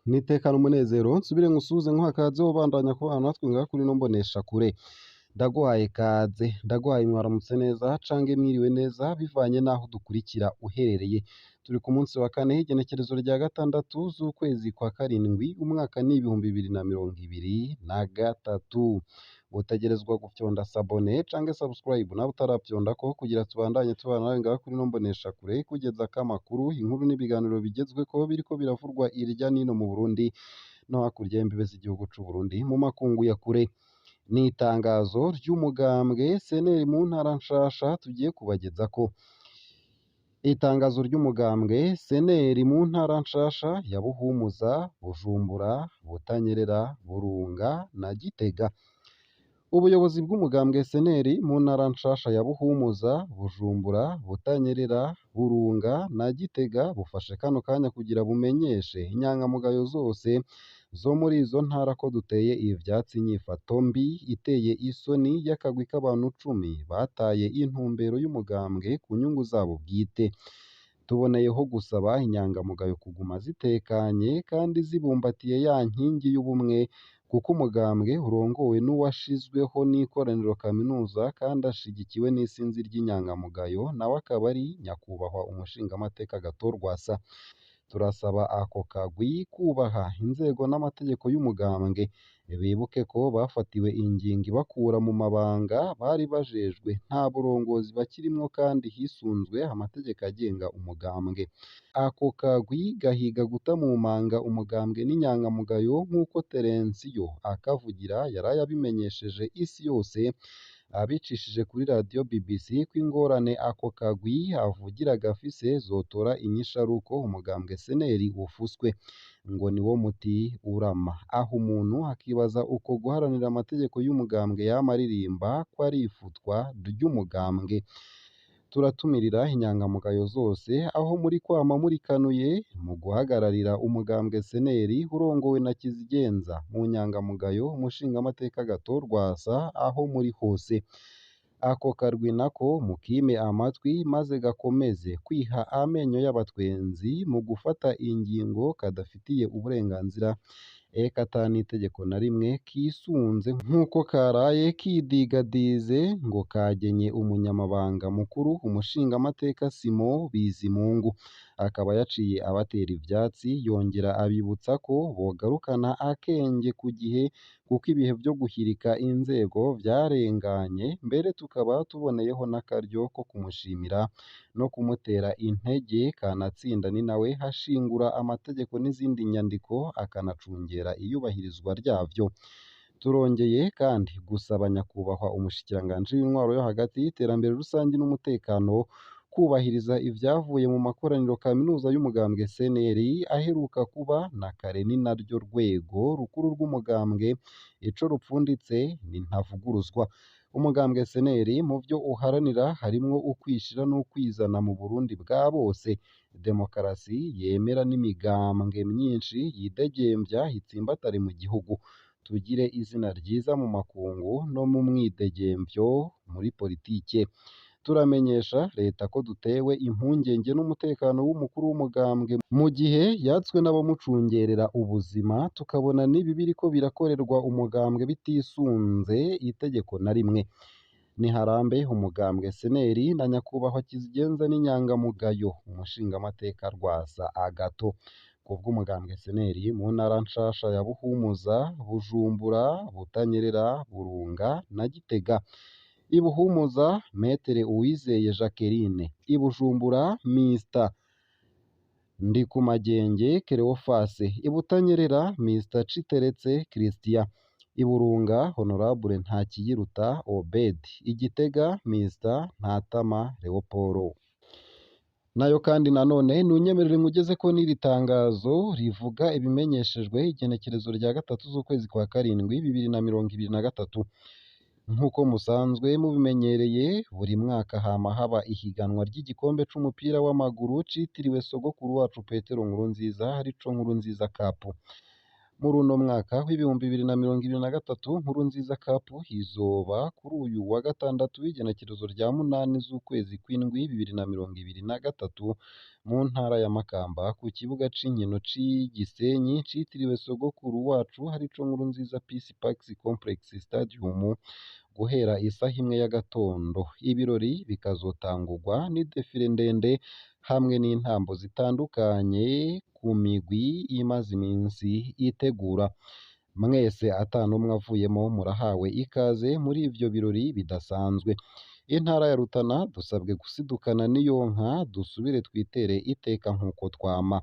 N'iteka n'umunezero nsubire nkusuhuze nkuha kaze wobandanya kubana natwe ngaha kuri ino mboneshakure. Ndaguhaye kaze, ndaguhaye mwaramutse neza cange mwiriwe neza bivanye n'aho dukurikira uherereye. Turi ku munsi wa kane, igenekerezo rya 6 z'ukwezi kwa 7, umwaka ni 2023. Utegerezwa gufyonda sabone cange subscribe nawe utarafyondako kugira tubandanye tubana nawe ngaha kuri ino mboneshakure kugeza ko amakuru, inkuru n'ibiganiro bigezweko biriko biravurwa irya n'ino mu Burundi no hakurya y'imbibe z'igihugu c'u Burundi mu makungu ya kure. Ni itangazo ry'umugambwe CNL mu ntara nshasha tugiye kubagezako. Itangazo ry'umugambwe CNL mu ntara nshasha ya Buhumuza, Bujumbura, Butanyerera, Burunga na Gitega. Ubuyobozi bw'umugambwe CNL mu ntara nshasha ya Buhumuza, Bujumbura, Butanyerera, Burunga na Gitega bufashe kano kanya kugira bumenyeshe inyankamugayo zose zo muri izo ntara ko duteye ivyatsi inyifato mbi iteye isoni y'akagwi k'abantu 10 bataye intumbero y'umugambwe ku nyungu zabo bwite. Tuboneyeho gusaba inyangamugayo kuguma zitekanye kandi zibumbatiye ya nkingi y'ubumwe kuko umugambwe urongowe n'uwashizweho n'ikoraniro kaminuza kandi ashigikiwe n'isinzi ry'inyangamugayo, nawe akaba ari nyakubahwa umushingamateka Agathon Rwasa. Turasaba ako kagwi kubaha inzego n'amategeko y'umugambwe, bibuke ko bafatiwe ingingo ibakura mu mabanga bari bajejwe, nta burongozi bakirimwo kandi hisunzwe amategeko agenga umugambwe. Ako kagwi gahiga guta mu manga umugambwe n'inyankamugayo nk'uko Terensiyo Akavugira yaraye abimenyesheje isi yose abicishije kuri radiyo BBC ko ingorane ako kagwi avugira gafise zotora inyishu aruko umugambwe CNL ufuswe, ngo niwo muti urama. Aho umuntu akibaza uko guharanira amategeko y'umugambwe yama aririmba ko ari ifutwa ry'umugambwe. Turatumirira inyankamugayo zose aho muri kwama murikanuye mu guhagararira umugambwe CNL urongowe na Kizigenza mu nyangamugayo umushingamateka Agathon Rwasa aho muri hose. Ako karwi nako mukime amatwi maze gakomeze kwiha amenyo y'abatwenzi mu gufata ingingo kadafitiye uburenganzira eka ata n'itegeko na rimwe kisunze nk'uko karaye kidigadize ngo kagenye umunyamabanga mukuru umushingamateka Simon Bizimungu, akaba yaciye abatera ivyatsi yongera abibutsa ko bogarukana akenge ku gihe kuko ibihe vyo guhirika inzego vyarenganye, mbere tukaba tuboneyeho n'akaryo ko kumushimira no kumutera intege, kanatsinda ni nawe ashingura amategeko n'izindi nyandiko akanacungera iyubahirizwa ryavyo. Turongeye kandi gusaba nyakubahwa umushikiranganji w'intwaro yo hagati, iterambere rusangi n'umutekano kubahiriza ivyavuye mu makoraniro kaminuza y'umugambwe CNL aheruka kuba na kare ni naryo rwego rukuru rw'umugambwe, ico rupfunditse ni ntavuguruzwa. Umugambwe CNL mu vyo uharanira harimwo ukwishira n'ukwizana mu Burundi bwa bose, demokarasi yemera n'imigambwe myinshi yidegemvya itsimbatare mu gihugu. Tugire izina ryiza mu makungu no mu mwidegemvyo muri politike. Turamenyesha leta ko dutewe impungenge n'umutekano w'umukuru w'umugambwe mu gihe yatswe n'abamucungerera ubuzima, tukabona n'ibi biriko birakorerwa umugambwe bitisunze itegeko na rimwe. Niharambe umugambwe CNL na nyakubahwa Kizigenza n'inyangamugayo umushingamateka Rwasa Agathon. Kubw'umugambwe CNL mu ntara nshasha ya Buhumuza, Bujumbura, Butanyerera, Burunga na Gitega. I Buhumuza Maître Uwizeye Jacqueline, i Bujumbura Mr Ndikumagenge Cleophas, i Butanyerera Mr Citeretse Christian, i Burunga Honorable Ntakiyiruta Obed, i Gitega Mr Ntatama Leopold. Nayo kandi nanone nunyemerere nkugeze ko n'iri tangazo rivuga ibimenyeshejwe igenekerezo rya 3 z'ukwezi kwa 7 2023. Nk'uko musanzwe mubimenyereye, buri mwaka hama haba ihiganwa ry'igikombe c'umupira w'amaguru citiriwe sogokuru wacu Petero Nkurunziza arico Nkurunziza Cup. Muri uno mwaka w'2023 Nkurunziza Cup izoba kuri uyu wa gatandatu w'igenekerezo rya 8 z'ukwezi kw'indwi 2023 mu ntara ya Makamba ku kibuga c'inkino c'i Gisenyi citiriwe sogokuru wacu arico Nkurunziza Peace Parks Complex Stadium guhera isaha imwe y'agatondo. Ibirori bikazotangurwa n'idefile ndende hamwe n'intambo zitandukanye ku migwi imaze iminsi itegura. Mwese ata n'umwe avuyemo murahawe ikaze muri ivyo birori bidasanzwe. Intara ya Rutana dusabwe gusidukana n'iyonka dusubire twitere iteka nk'uko twama.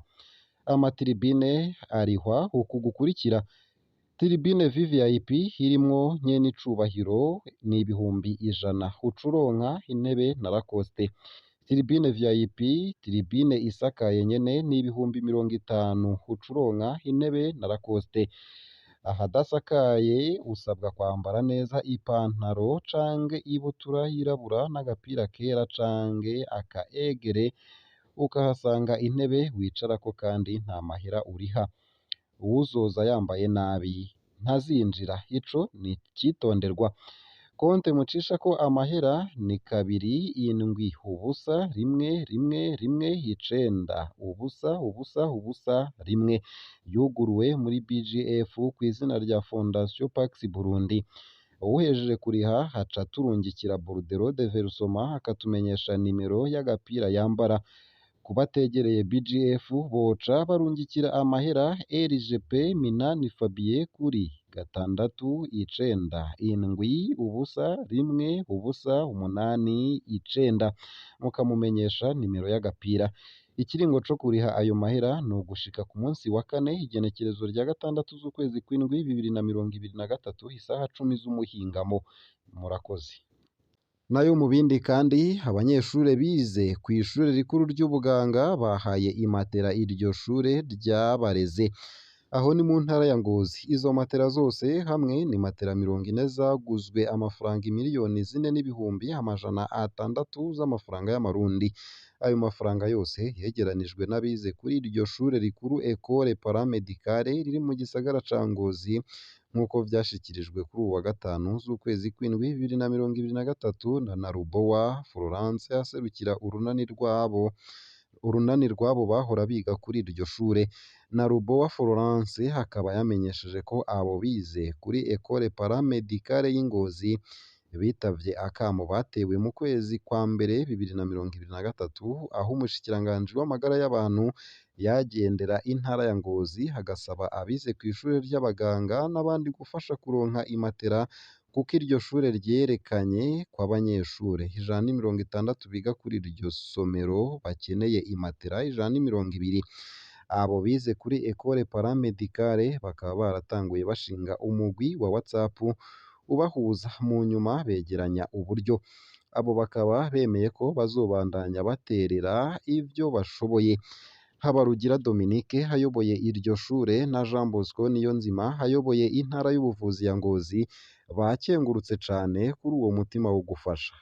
Amatiribine arihwa uku gukurikira: Tiribine VVIP irimwo nyenicubahiro ni 100,000, ucuronka intebe na Lacoste. Tiribine VIP, tiribine isakaye nyene ni 50,000, ucuronka intebe na Lacoste. Ahadasakaye usabwa kwambara neza ipantaro canke ibutura yirabura n'agapira kera canke aka egere, ukahasanga intebe wicarako kandi nta mahera uriha. Uwuzoza yambaye nabi ntazinjira, ico ni icitonderwa. Konte mucishako amahera ni 2 7 0 1 1 1 9 0 0 0 1, yuguruwe muri BGF kw'izina rya Fondation Pax Burundi. Uwuhejeje kuriha aca aturungikira bordereau de versement akatumenyesha nimero y'agapira yambara. Ku bategereye BGF boca barungikira amahera RGP Minani Fabien kuri 6 9 7 0 1 0 8 9, mukamumenyesha nimero y'agapira. Ikiringo co kuriha ayo mahera ni ugushika ku munsi wa kane igenekerezo rya 6 z'ukwezi kw'indwi 2023 isaha 10 z'umuhingamo. Murakoze. Nayo mu bindi kandi, abanyeshure bize kw'ishure rikuru ry'ubuganga bahaye imatera iryo shure ryabareze. Aho ni mu ntara ya Ngozi. Izo matera zose hamwe ni matera 40 zaguzwe amafaranga 4,600,000 z'amafaranga y'amarundi. Ayo mafaranga yose yegeranijwe n'abize kuri iryo shure rikuru Ecole Paramedicale riri mu gisagara ca Ngozi, nk'uko vyashikirijwe kuri uwu wa gatanu z'ukwezi kw'indwi 2023 na Narubowa Florence aserukira urunani rw'abo bahora biga kuri iryo shure. Narubowa Florence akaba yamenyesheje ko abo bize kuri Ecole Paramedicale y'i Ngozi bitavye akamo batewe mu kwezi kwa mbere 2023, aho umushikiranganji w'amagara y'abantu yagendera intara ya Ngozi agasaba abize kw'ishure ry'abaganga n'abandi gufasha kuronka imatera, kuko iryo shure ryerekanye ko abanyeshure 160 biga kuri iryo somero bakeneye imatera 120. Abo bize kuri Ecole Paramedicale bakaba baratanguye bashinga umugwi wa WhatsApp ubahuza, mu nyuma begeranya uburyo. Abo bakaba bemeye ko bazobandanya baterera ivyo bashoboye. Habarugira Dominique ayoboye iryo shure na Jean Bosco Niyonzima ayoboye intara y'ubuvuzi ya Ngozi bakengurutse cane kuri uwo mutima wo gufasha.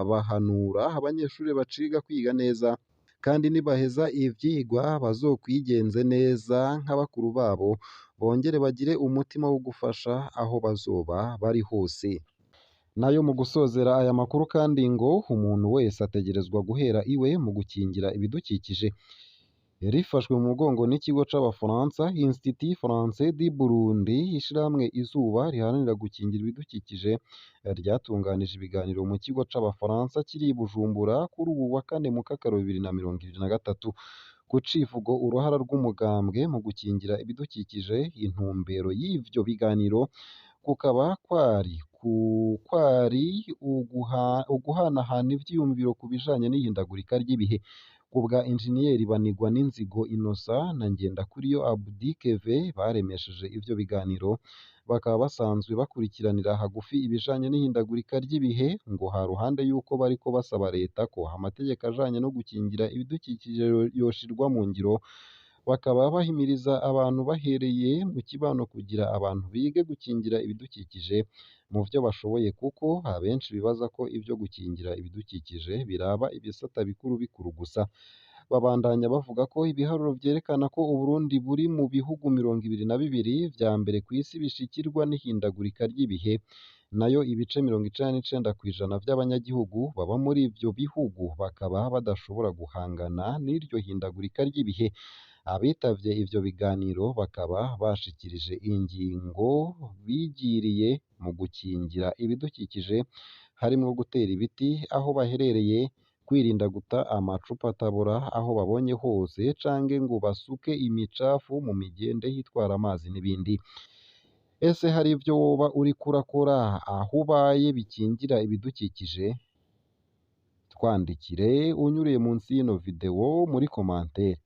Bahanura abanyeshure baciga kwiga neza kandi nibaheza ivyigwa bazokwigenze neza nka bakuru babo, bongere bagire umutima wo gufasha aho bazoba bari hose. Nayo mu gusozera aya makuru kandi ngo umuntu wese ategerezwa guhera iwe mu gukingira ibidukikije. Rifashwe mu mugongo n'ikigo c'Abafaransa Institut Français du Burundi, ishirahamwe Izuba riharanira gukingira ibidukikije ryatunganije ibiganiro mu kigo c'Abafaransa kiri i Bujumbura kuri uwu wa kane Mukakaro 2023, ku civugo uruhara rw'umugambwe mu gukingira ibidukikije. Intumbero y'ivyo biganiro kukaba kwari uguhanahana ivyiyumviro ku bijanye n'ihindagurika ry'ibihe. Kubwa Injeniyeri Banigwa n'Inzigo Innocent na Ngendakuriyo Abdi Keve baremesheje ivyo biganiro, bakaba basanzwe bakurikiranira hagufi ibijanye n'ihindagurika ry'ibihe, ngo haruhande y'uko bariko basaba leta ko amategeko ajanye no gukingira ibidukikije yoshirwa mu ngiro, bakaba bahimiriza abantu bahereye mu kibano kugira abantu bige gukingira ibidukikije mu vyo bashoboye, kuko abenshi bibaza ko ivyo gukingira ibidukikije biraba ibisata bikuru bikuru gusa. Babandanya bavuga ko ibiharuro vyerekana ko Uburundi buri mu bihugu 22 vya mbere kw'isi bishikirwa n'ihindagurika ry'ibihe, nayo ibice 99% vy'abanyagihugu baba muri ivyo bihugu bakaba badashobora guhangana n'iryo hindagurika ry'ibihe. Abitavye ivyo biganiro bakaba bashikirije ingingo bigiriye mu gukingira ibidukikije, harimwo gutera ibiti aho baherereye, kwirinda guta amacupa atabora aho babonye hose canke ngo basuke imicafu mu migende itwara amazi n'ibindi. Ese hari ivyo woba uriko urakora aho ubaye bikingira ibidukikije? Twandikire unyuriye munsi y'ino video muri commentaire.